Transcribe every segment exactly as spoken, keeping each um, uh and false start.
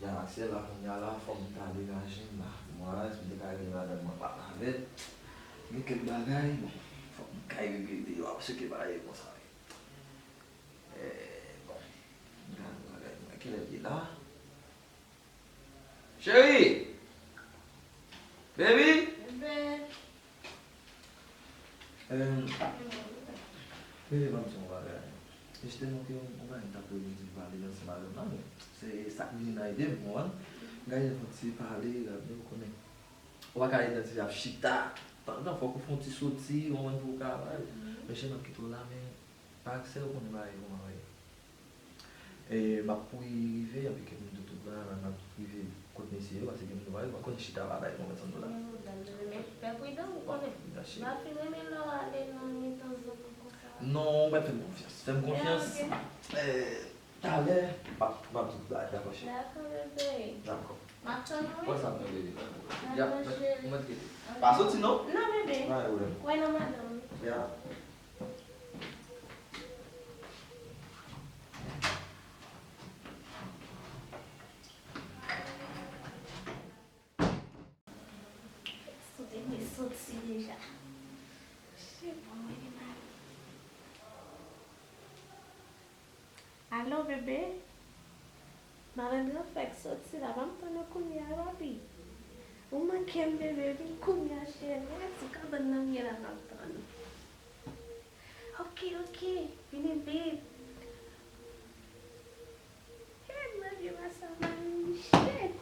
Aksè la, kounye a la, fò m ta degaje m la. Mwen, si m te ka gen madanm mwen pa avè l. Gen kèk bagay, bon, fò m kay regle yo, ap seke bagay konsa. Eh, bon, m gade bagay mwen, kilè l ye la? Cheri! Baby! Bebe. Em, Bebe, ban m di yon bagay. Jisteman ke yon, yon bagay m t ap rele di m pale ansanm avè m la, men se sa k vin nan ide m, ou konprann? M ka gen yon ti pale, gade, ou konnen. Ou pa ka ret nan ti ap chita. Tandan, fòk ou fè yon ti soti, ou konprann, pou w ka pale. Men cheri, m ap kite w la, men pa aksè, ou konnen bagay kòman bagay. E, m ap kouri rive, epi ke m di w tout bagay, m ap rive kot mesye yo, paske gen moun yo pa, yo pa konn chita pa bay konprann sa m di w la. Gen pwoblèm, men fè pridan, ou konnen. M pa fin renmen lè w ale nan mitan zòn nan konsa. Non, ou mèt fè m konfyans. Fè m konfyans. Ok. Eh, talè, m ap, m ap di w tout bagay, dakò, cheri? Dakò, bebe. Dakò. M ap tann ou, wi. Wè sa m nan, bebe, pa gen pwoblèm. Dakò, cheri. Ya, mwen, mwen kite. Ok. Pa soti, non? Non, bebe. Pa gen pwoblèm. Kwè nan madanm ou. Ya. Soti, li soti deja. Shit, bon, men li mal. Alo, bebe. Malandran fèk soti la, pa m tann ou kounye a, papi. Ou manke m, bebe, vin kounye a, cheri. Mwen di kabann nan m ye la, m ap tann ou. Ok, ok, vini vit. Hey, mwen vye masaman, shit.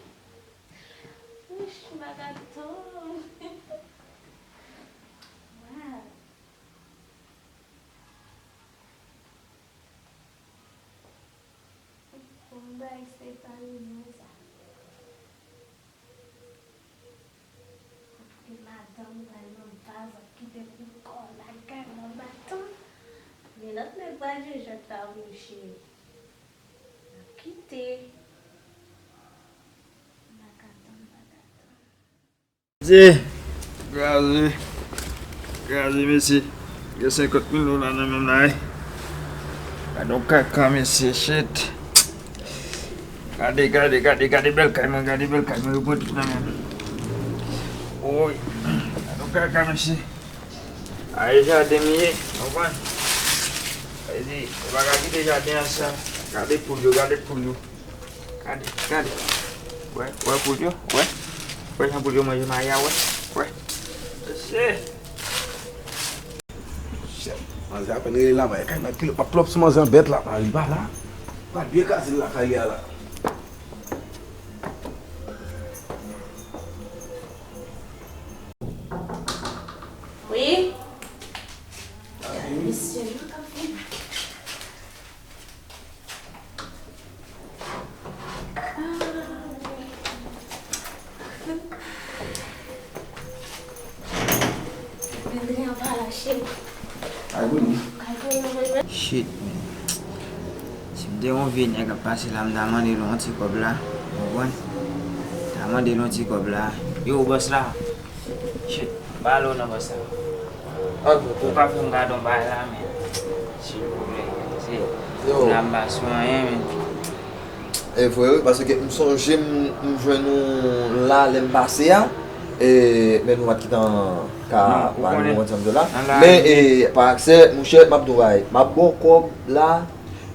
Wouch, m pa ka tann. Wow. Bon bagay, se pa renmen sa. Kote madanm pral nan baz ap kite pou kò lakay nan baton. Men lòt nèg pral jwe jwèt la wi, cheri. N ap kite. M pa ka tann, m pa ka tann. Kraze, kraze, kraze, mesye. Gen senkant mil dola nan men m la, wi. Gade yon kaka, mesye, shit. Gade, gade, gade, gade bèl kay mwen, gade bèl kay mwen, yo pran tout nan men m. Woy, gade yon kaka, mesye. A, e jaden m ye, w konprann? Sa vle di, ou pa ka kite jaden an san. Gade poul yo, gade poul yo. Gade, gade. Wè, wè poul yo, wè. Wè jan poul yo manje mayi a, wè. Wè. Mesye. Shit. Manzè apèn rele la, men kay mwen pile pa plòp sou manzè an bèt la, pa li pa la. Pa byen kaze l lakay li a la. Wi. Mesye, nou t ap vin. Shit, man. Si m te yon vye nèg ap pase la, m ta mande l yon ti kòb la. Ou konprann? M ta mande l yon ti kòb la. Yo, bòs la. Shit, ba l non, bòs la. Ou ka fè m gade yon bagay la, men. Silvouplè. Se, yo, la m pa sou anyen, men. E vre, wi, paske m sonje m, m jwenn ou la lè m pase a, e, men nou pa t gentan ka pale, ou konprann sa m di w la. Men, e, pa aksè, monchè, m ap di w bagay. M ap ba w kòb la,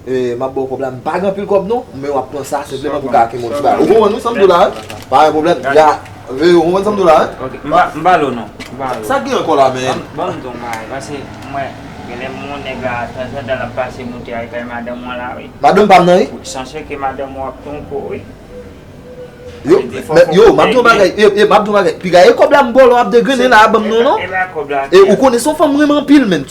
e, m ap ba w kòb la, m pa gen anpil kòb non, men w ap pran sa senpleman pou w ka kenbe yon ti bagay. Ou konprann wi sa m di w la, wi? Pa gen pwoblèm. Ya, veye, ou konprann sa m di w la, wi? Ok, m pa, m pa lo non. M pa lo. Sa k gen ankò la, men? Ban m, ban m di w yon bagay, paske mwen, genlè m wè yon nèg la, tanzantan l ap pase moute al kay madanm mwen la, wi. Madanm pa m nan, wi. Wi, sanse ke madanm ou ap twonpe w, wi. Yo, men, yo, m ap di yon bagay, e, e, m ap di yon bagay. Piga e kòb la m ba w la w ap degrennen la, ban m non, non. E, ou konnen se yon fanm m renmen anpil, men.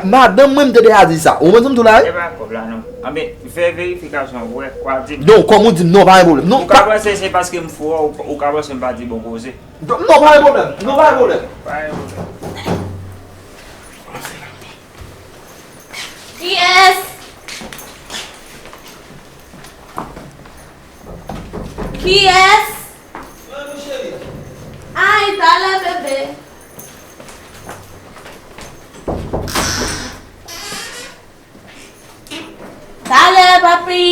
Madanm mwen, m te deja di sa. Ou konprann sa m di w la, wi? E pa kòb la, non. Anben, fè verifikasyon, wè, w a di m. Non, kòm ou di m, non, pa gen pwoblèm. Non, ou ka panse se paske m fou, ou, ou ka panse m pa di bon koze. Non, pa gen pwoblèm. Non, pa gen pwoblèm. Pa gen pwoblèm. Kiyès? Kiyès? Ay, talè, bebe. Talè, papi.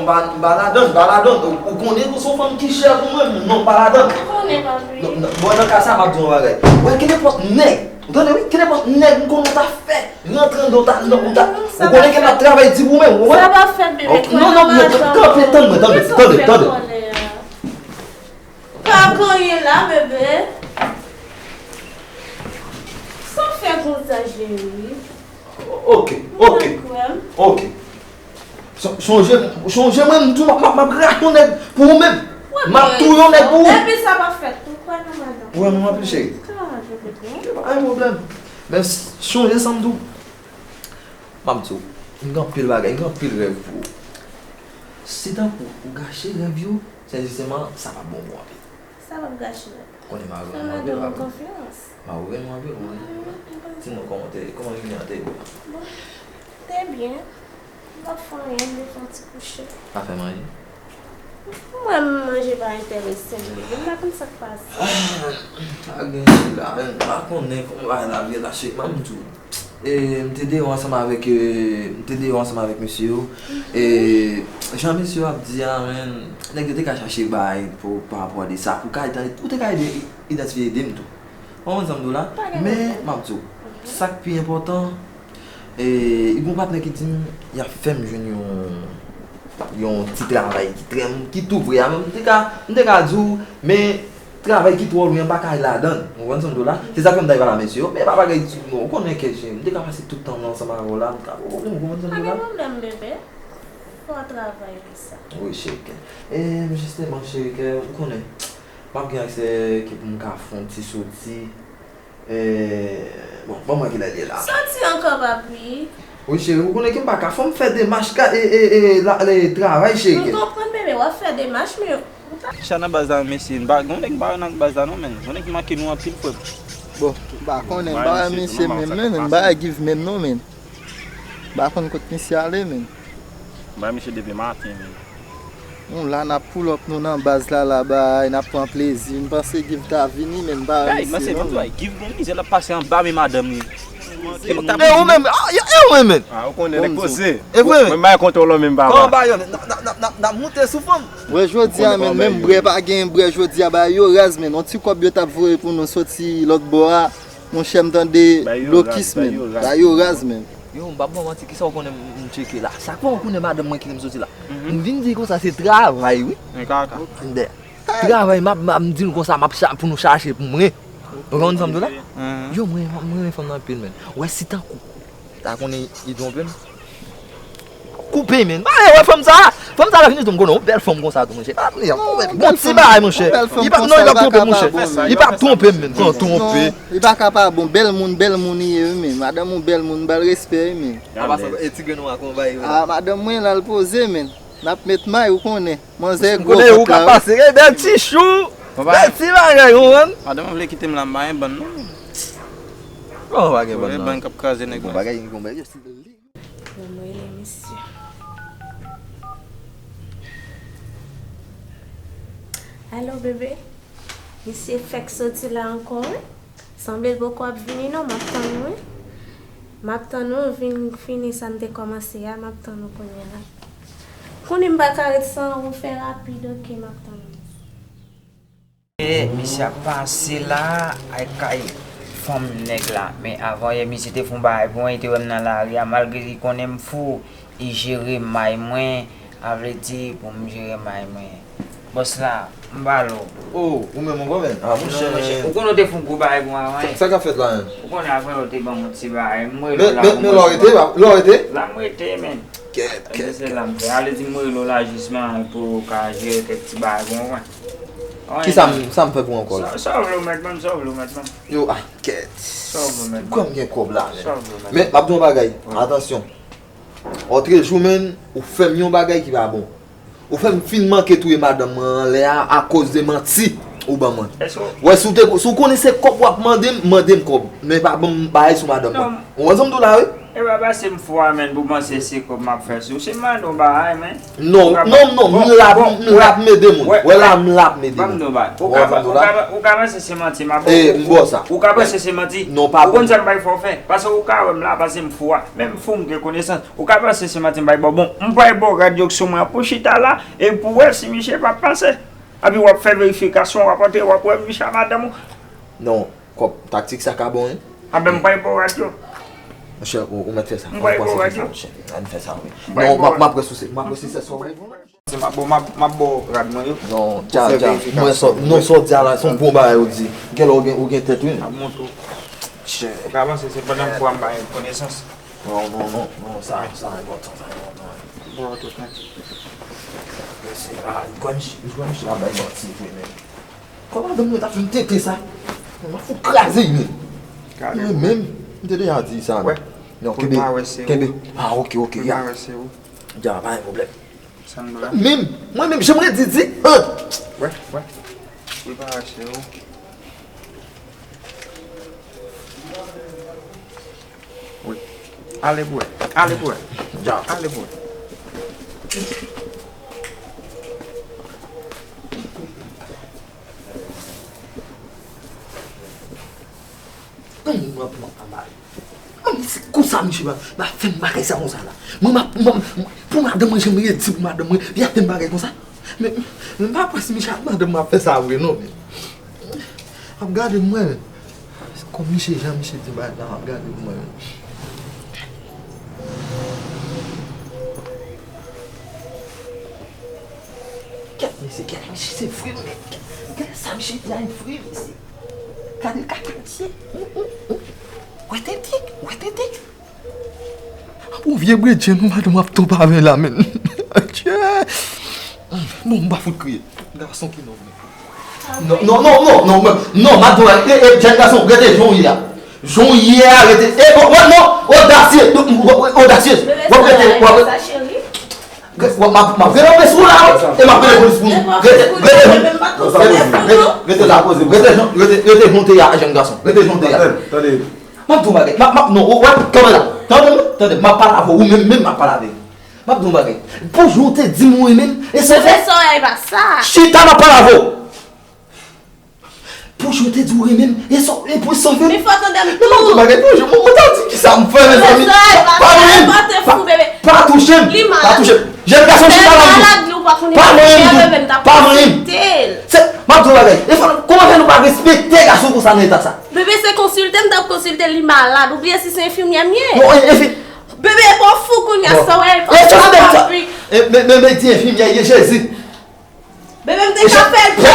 M pa, m pa ladan, m pa ladan. Ou, ou konnen ke se yon fanm ki chè pou mwen, non, m pa ladan. Ou konnen, papi. Non, non, bon, nan ka sa, m ap di yon bagay. Wè, kenenpòt nèg, ou tande, wi, kenenpòt nèg, m konnen w ta fè, rantre anndan, w ta, non, ou ta, ou konnen ke m ap travay di pou mwen, ou konprann? Sa pa fèt, bebe. Ok, non, non, non, kanpe, tann mwen, tande, tande, tande. Pa konyen la, bebe. Sa fè konsa, cheri? Ok, ok, ok. Son- Sonje, sonje mwen, m di w, m ap, m ap, m ap rache yon nèg pou ou menm. M ap touye yon nèg pou ou. Epi sa pa fèt tou, kwè nan madanm. Ou wè, m anpil cheri. Kouraje, bebe. Pa gen pwoblèm. Men sonje sa m di w. M ap di w, m gen anpil bagay, m gen anpil rèv pou ou. Si tankou ou gache rèv yo, se jisteman sa p ap bon pou anpil. Sa p ap gache rèv. Konnen m a renmen w anpil, pa vre? Konfyans. M a renmen w anpil, wi. Di mwen kòman te, kòman jounen an te ye? Bon, te byen. M pa fè anyen, m te fè yon ti kouche. Pa fè manje? Mwen, manje pa enterese m, bebe. M pa konn sa k pase. Ah, pa gen cheri la, men m pa konnen kòman bagay la vye la, cheri. M ap di w. E, m te deyò ansanm avèk, e, m te deyò ansanm avèk mesye yo. E, jan mesye yo ap di a, men, nèg yo te ka chache bay pou, pa rapò de sa, pou ka ede, ou te ka ede idantifye ede m tou. Ou konprann sa m di w la? Men, m ap di w, sa k pi enpòtan, e, gen yon patnè ki di m, y ap fè m jwenn yon, yon ti travay ki trè, ki tou pre a, men m te ka, m te ka di w, men, travay ki twò lwen an pa ka al ladan l. Ou konprann sa m di w la? Se sa k fè m t al pale a mesye yo. Men pa bagay ti, bon, ou konnen kèt cheri. M te ka pase tout tan m nan ansanm avè w la. M ka, ou konprann sa m di w la? Pa gen pwoblèm, bebe. Fò w travay pou sa. Wi, cheri kè. E, jisteman, cheri kè, ou konnen. M ap gen aksè ke pou m ka fè yon ti soti. E, bon, ban m wè kilè l ye la. Soti ankò, papi. Wi, cheri, ou konnen ke m pa ka. Fò m fè demach ka, e, e, e, la, e, travay, cheri kè. M konprann, bebe, w ap fè demach, men Sa nan baz la, mesye, m pa, gen yon nèg m pa wè nan baz la non, menn. Yon nèg ki manke nou anpil, frè m. Bon, m pa konnen, m pa wè misye menm, menn, m pa wè Give menm non, menn. M pa konn kot misye ale, menn. M pa wè misye depi maten, menn. Nou la, n ap pull up nou nan baz la, la, bay, n ap pran plezi. M panse Give ta vini, menn, m pa wè misye non, menn. Give gon mizè, l ap pase anba men madanm li. E ou menm, ah, e ou menm, menn. Ah, ou konnen nèg poze. E vre, menn. Mwen, m pa gen kontwòl menm, papa. Kòman bagay yo, n ap, n ap, n ap, n ap moute sou fanm. Wè jodi a, menn, menm brè pa gen, brè jodi a, bagay yo raz, menn. On ti kòb yo t ap voye pou nou soti lòt bò a, monchè, m tande blokis, menn. Bagay yo raz, menn. Yo, m p ap ba w manti, kisa w konnen m, m tcheke la? Sa k fè w konnen madanm mwen kite m soti la? M vin di konsa se travay, wi. Travay, m ap, m ap, m di l konsa, m ap cha-, pou nou chache pou mwen. Ou konprann sa m di w la? Yo, mwen, mwen renmen fanm nan anpil, menn. Ou wè si tankou ta konnen li twonpe m. Koupe, menn. Malere fanm sa. Fanm sa la vini tou, m konnen yon bèl fanm konsa tou, monchè. Bon ti bagay, monchè. Li p ap, non, li p ap twonpe m, monchè. Li p ap twonpe m, menn. Twonpe. Li pa ka pa bon. Bèl moun, bèl moun li ye, wi, menn. Madanm ou bèl moun, ba l respè, wi, menn. An pasan, e ti grenn ou a konbay, wi. Ah, madanm mwen la, l poze, menn. N ap met may, ou konnen. Manzè gwo vant la, wi. Ou ka pase, e bèl ti chou. Bèl ti bagay, ou konprann? Madanm mwen vle kite m la, m pa gen bann non. Bon, pa gen bann non. Bann k ap kraze nèg la. Bon bagay, bon bagay. Bon, mwen rele misye. Alo, bebe. Misye fèk soti la ankò, wi. Sanble l poko ap vini non, m ap tann ou, wi. M ap tann ou, vin fini sa m te kòmanse a, m ap tann ou kounye a. Konnen m pa ka ret san ou, fè rapid, oke, m ap tann ou. E, misye ap pase la, ay kay fanm nèg la. Men avan yè, misye te fè yon bagay pou mwen, li te wè m nan lari a, malgre li konnen m fou, li jere may mwen, a vle di pou m jere may mwen. Bòs la, m ba l ou. Oh, ou menm ou pa menm? Ah, monchè. Non, monchè, ou konnen w te fè yon gwo bagay pou mwen avan. Sa, sa k ap fèt la menm? Ou konnen avan yè w te ban m yon ti bagay, m rele w la pou mwen. Men, men, men lè w rete, lè w rete? La m rete, men. Kèt, kèt, kèt. Se la m fè. Ale di m rele w la jis men pou w ka jere kèk ti bagay pou mwen. Kisa m, sa m fè pou w ankò la? Sa, sa w vle w mèt ban m, sa w vle w mèt ban m. Yo, ah, kèt. Sa w vle w mèt ban m. Ou kwè m gen kòb la, men. Sa w vle w mèt ban m. Men, m ap di w yon bagay. Atansyon. Otrejou, menn, ou fè m yon bagay ki pa bon. Ou fè m fin manke touye madanm mwen anlè a akoz de manti ou ban mwen. Wè, si w te, si w konnen se kòb w ap mande m, mande m kòb. Men pa ban m bagay sou madanm mwen. Ou konn sa m di w la, wi? E pa pase m fou a, menn, pou panse se kòb m ap fè sou. Se mande yon bagay, menn. Non, non, non, m la, m la pou m ede moun. Wè la, m la pou m ede moun. Ban m di yon bagay. Ou ka, ou ka, ou ka panse se manti m ap ba w. Ou ka panse se manti. Non, pa bon. Ou konn sa m bay fò fè. Paske ou ka wè m la, pase m fou a. Menm fou m gen konesans. Ou ka panse se manti m bay ba w. Bon, m bay ba w rad yo k sou mwen pou chita la, e pou wè si misye p ap pase. Epi w ap fè verifikasyon, w ap antre, w ap wè misye a madanm ou. Non, kòb, taktik sa ka bon, wi. Anben, m pral ba w rad yo. Monchè, ou, ou mèt fè sa. M pral ba w rad yo. Monchè, ann fè sa, wi. Non, m ap, m ap rès sou se, m ap rès sou se sou. M ap, bon, m ap, m ap ba w rad mwen yo. Non, dja, dja. Mwen sò, non, sò di a la, se yon bon bagay ou di. Gen lè ou gen, ou gen tèt, wi. M ap montre w. Monchè. Ou ka panse se pandan m fou a m pa gen konesans. Non, non, non, non, sa, sa enpòtan, sa enpòtan. Bon, tout nèt. Mesye, ah, li kwè misye, li kwè misye ap bay manti vre, men. Kòman madanm mwen ta fin tete sa? Mwen fout kraze li, men. Mwen menm, m te deja di sa, men. Non, kenbe, kenbe. Ah, ok, ok, ya. Ya, pa gen pwoblèm. Mwen menm, mwen menm, jan m redi di, ah! Wè, wè. Wi, pa rache yo. Wi. Ale pou wè. Ale pou wè. Dja. Ale pou wè. Mwen, mwen, mwen, mwen, mwen, se konsa misye va, va fè m bagay sa konsa la. Mwen, m ap, mwen, mwen, pou madanm mwen, jan m redi pou madanm mwen, li ap fè m bagay konsa. Men, men m pa kwè si misye ak madanm mwen ap fè sa vre non, men. M ap gade m wè, men. Se kòm misye, jan misye di bagay la, m ap gade m wè, men. Kèt mesye, kèt mesye, se vre, men. Kèt, kèt sa misye di a, e vre, mesye. Gade l ka kritye. Wè tete, wè tete. Ou vye bredjen, nou madanm ap tou pave la, men. Tchè. Bon, m pa fout kriye. Gason ki nonm, men. Non, non, non, non, non, non, non, m ap di w, e, e, jèn gason, rete jan w ye a. Jan w ye a, rete. E, bon, wè, non, odasye, odasye. W ap rete, w ap rete. Gade, w ap, m ap, m ap vin anpe sou ou la, wi. E m ap rele polis pou nou. Rete, rete, rete, rete la. Rete jan, rete, rete jan w te ye a, jèn gason. Rete jan w te ye a. Tande, tande. M ap di w bagay. M ap, m ap, non, ou wè, kanpe la. Tande, tande, m ap pale avè w, ou menm, menm m ap pale avè w. M ap di w bagay. Pou jan w te di m ou renmen m, e sa w fè? Sa w fè pa sa. Chita, m ap pale avè w. Pou jan w te di ou renmen m, e sa w, e pou sa w fè? Men fò tande m tou. Men m ap di w bagay, pou jan, mwen, mwen ta di kisa m fè, mezanmi. Pa touche m. Pa touche m. Pa touche m. Jèn gason, chita la, m di w. Pa manyen m tou. Pa manyen m. Se, m ap di w bagay. E fò, kòman fè nou pa respekte gason konsa nan eta sa? Bebe, se konsilte m t ap konsilte, li malad. Ou bliye si se enfimyè m ye? Non, e, enfi- Bebe, e pa w fou kounye a, sa w wè, e pa w fou. E, men, men, men, di enfimyè ye, Jezi. Bebe, m te ka fè l pou